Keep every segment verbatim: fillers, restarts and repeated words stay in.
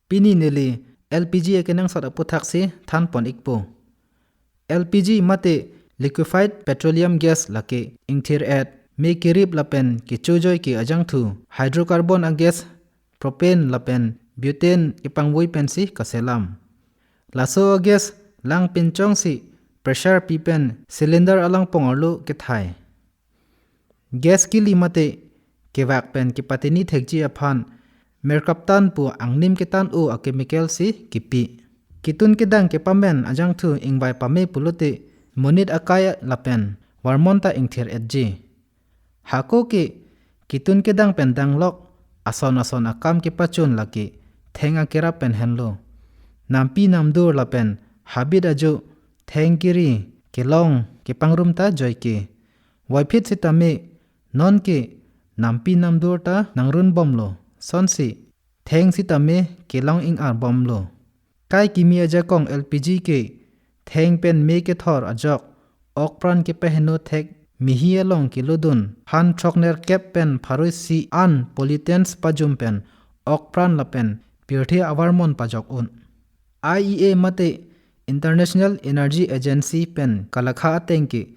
Pini neli L P G akenangsot aputhaksi thanpon ikpo. L P G mate liquefied petroleum gas lake ingthir-et me kerip lapen kecho joike ajangthu hydrocarbon agas propane lapen butane kepangvoi pensi kaselam. Laso agas lang pinchongsi pressure pipen cylinder alangpong arlo kethai. Gas kili mate kevak pen kepatini thekji aphan mercaptan pu angnim ketan-o achemical si kipi. Ketun kedang kepamen ajangthu ingvai pame pulote monit akai lapen varmon ta ingthir-etji. Hako ke ketun kedang pen danglok ason ason akam kepachun lake theng akerap pen henlo. Nampi namdur lapen habit ajo theng kiri kelong kepangrum ta joike. Voiphit sitame nonke nampi namdur ta nangrunbomlo. Sonsi theng sitame kelong ing-arbomlo. Kai kimi ajakong L P G ke theng pen me kethor ajok okpran kepaheno thek mihi along kelodun phan throknerkep pen pharo isi an pollutants pajum pen okpran lapen pirthe avarmon pajok un. I E A mate International Energy Agency pen kalakha ateng ke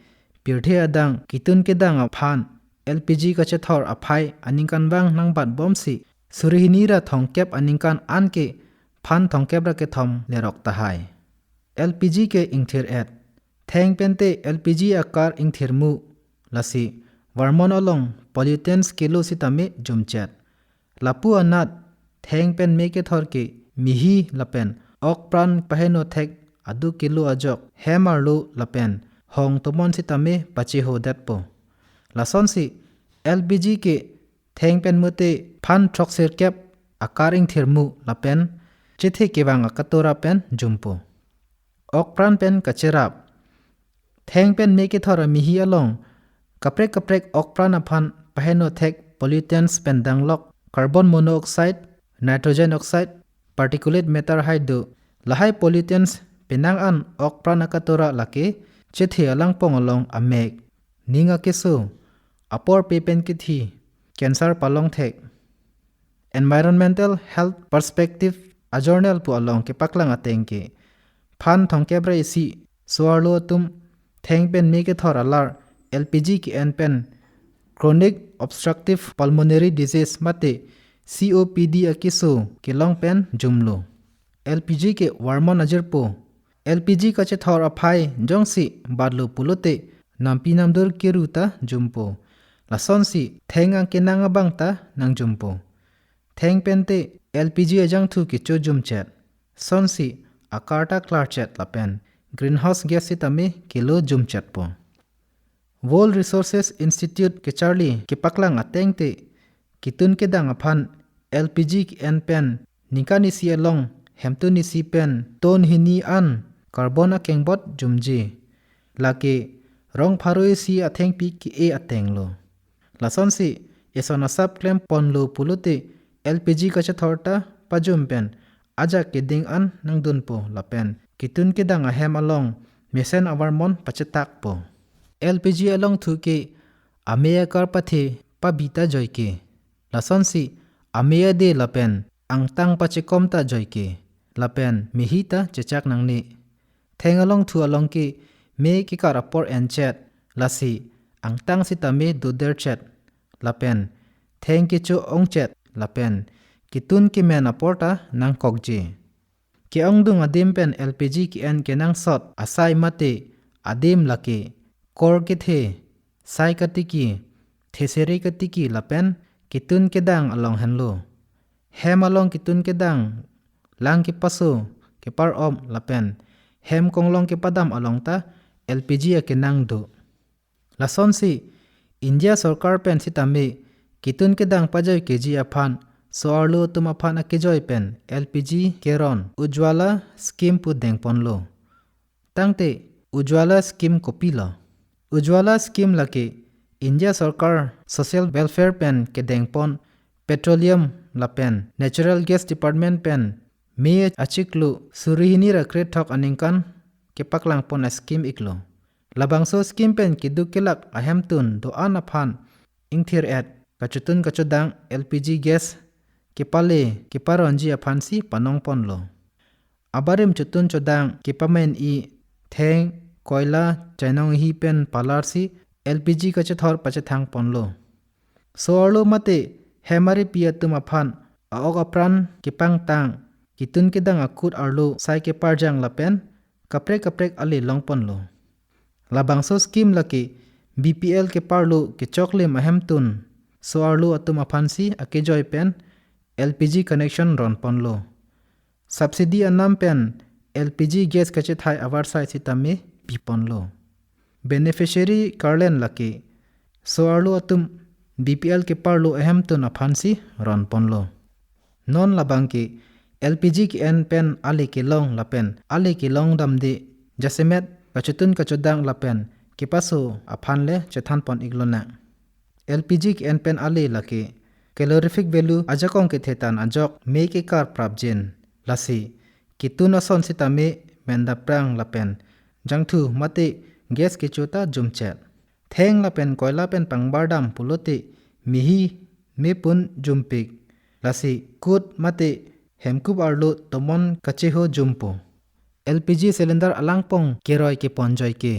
pirthe adang ketun kedang aphan L P G kachethor aphai aningkanvang nangbatbomsi suri hini ra thomkep aningkan anke phan thomkep ra kethom lerok tahai. L P G ke ingthir-et. Theng pente L P G akar ingthirmu. Lasi varmon along pollutants kelo sitame jumchet. Lapu anat theng pen me kethor ke mihi lapen okpran paheno thek aduk kelo ajok hem arlo lapen hong tomon sitame pachehodetpo. Lasonsi L P G ke theng pen mute phan throksirkep akar ingthirmu lapen chethe kevang akatora pen jumpo. Okpran pen kacherap. Theng pen me kethor amihi along kaprek kaprek okpran aphan paheno thek pollutants pen danglok carbon monoxide, nitrogen oxide, particulate matter hai do. Lahai pollutants penang an okpran akatora lake chethe alangpong along amek, ning akeso, apor pe pen kithi, cancer palong thek. Environmental Health Perspective a journal pu along kepaklang ateng ke phan thomkep ra isi so-arlo atum theng pen me kethor alar L P G ke-en pen chronic obstructive pulmonary disease mate C O P D akeso kelong pen jumlo. L P G ke varmon ajirpo. L P G kachethor aphai jongsi batlo pulote nampi namdur keru ta jumpo. Lasonsi theng angkenang abang ta nangjumpo. Theng pente L P G ajangthu kecho jumchet. Sonsi akar ta klarchet lapen greenhouse gas sitame kelo jumchetpo. World Resources Institute kecharli kepaklang ateng te ketun kedang aphan L P G ke-en pen ningkan isi along hemtun isi pen ton hini an carbon akengbot jumji. Lake rong pharo isi athengpi ke-e atenglo. Lasonsi eson asap klemponlo pulote L P G kachethor ta pajum pen ajak keding an nangdunpo lapen ketun kedang ahem along mesen avarmon pachetakpo. L P G alongthu ke ame akar pathe pabi ta joike. Lasonsi ame ade lapen angtang pachekom ta joike. Lapen mihi ta chechak nangne. Theng alongthu along ke me kekar apor enchet, lasi angtang sitame doderchet. Lapen theng kecho ongchet lapen ketun kemen apor ta nangkokji. Ke-ongdung adim pen L P G ke-en kenangsot asai mate adim lake kor kethe, sai katiki, thesere katiki lapen ketun kedang along henlo. Hem along ketun kedang, lang kepaso, kepar-om lapen hem konglong kepadam along ta L P G akenang do. Lasonsi India sorkar pen sitame ketun kedang pajoikeji aphan so-arlo atum aphan akejoi pen L P G Kiran Ujjwala scheme pu dengponlo. Tangte Ujjwala scheme kopilo? Ujjwala scheme lake India sorkar social welfare pen kedengpon petroleum lapen natural gas department pen May achiklo suri hini ra krethok aningkan kepaklangpon ascheme iklo. Labangso scheme pen keduk kelak ahemtun do-an aphan ingthir-et kachotun kachodang L P G gas kepale keparonji aphansi panong ponlo. Abarim chotun chodang kepamen-i theng, koila, chainong ahi pen palarsi L P G kachethor pachethang ponlo. So-arlo mate hem aripi atum aphan a-ok apran kepangtang, kitun kedang akut arlo sai keparjang lapen kaprek kaprek ale long ponlo. Labangso scheme lake B P L keparlo kechoklim ahemtun so-arlo atum aphansi akejoi pen L P G connection ron ponlo. Subsidy anam pen L P G gas kachethai avarsai sitame pi ponlo. Beneficiary karlen lake so-arlo atum B P L keparlo ahemtun aphansi ron ponlo. Non labang ke L P G ke-en pen ale kelong lapen ale kelong damde jasemet kachotun kachodang lapen kepaso aphan le chethan pon-iklonang. L P G ke-en pen ale lake calorific value ajakong kethe tan ajok me kekar prapjin. Lasi kitun ason sitame mendaprang lapen jangthu mate gas kecho ta jumchet. Theng lapen koila pen pangbardam pulote mehi mepun jumpik. Lasi kut mate hemkup arlo tomon kacheho jumpo. L P G cylinder alangpong keroi keponjoi ke.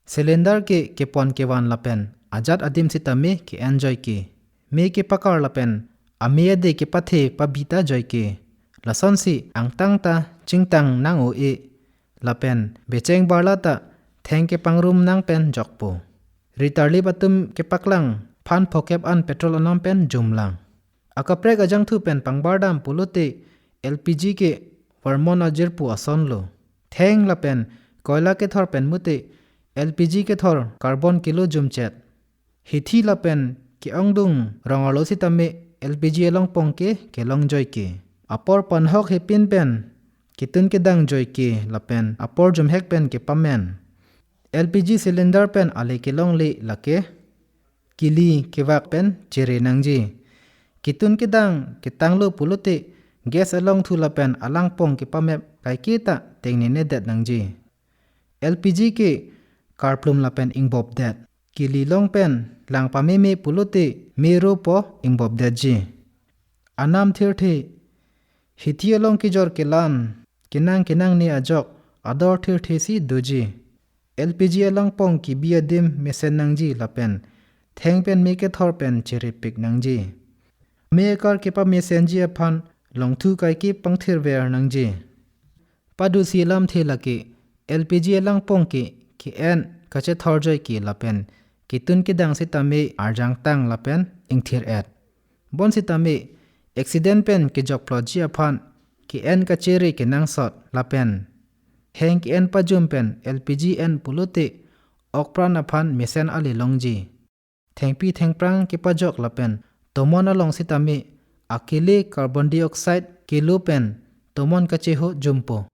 Cylinder ke kepon kevan lapen ajat adim sitame ke-enjoi ke. Me kepakar lapen ame ade kepathe pabita joi ke. Lasonsi angtang ta chingtang nang-o-e. Lapen becheng barla ta theng kepangrum nang pen jokpo. Ritarlip atum kepaklang phan phokep an petrol anom pen jumlang. Akaprek ajangthu pen pangbardam pulote L P G ke varmon ajirpo asonlo. Theng lapen koila kethor pen mute L P G kethor carbon kilo jumchet. Hithi lapen ke-ongdung rong arlo sitame L P G alongpong ke kelongjoi ke. Apor panhok hepin pen kitun kedang joi ke lapen apor jumhek pen kepamen. L P G cylinder pen ale kelongle lake kili kevak pen chere nangji. Kitun kedang ketanglo pulote gas alongthu lapen alangpong kepamep kaike ta tengnenedet nangji. L P G ke karplum lapen ingbopdet. Kili long pen lang pameme pulote me ropo ingbopdetji. Anam thirthe, hithi along kejor kelan, kenang kenangne ajok ador thirthe si doji. L P G alangpong kebi adim mesen nangji lapen theng pen me kethor pen cherepik nangji. Me akar kepamesenji aphan longthu kaike pangthirver nangji. Padusi alamthe lake L P G alangpong ke ke-en kachethorjoi ke lapen kitun kedang sitame arjangtang lapen ingthir-et. Bonsitame accident pen kejokplotji aphan ke-en kachere kenangsot lapen heng ke-en pajum pen L P G en pulote okpran aphan mesen ale longji. Thengpi thengphrang kepajok lapen tomon along sitame akele carbon dioxide kilo pen tomon kacheho jumpo.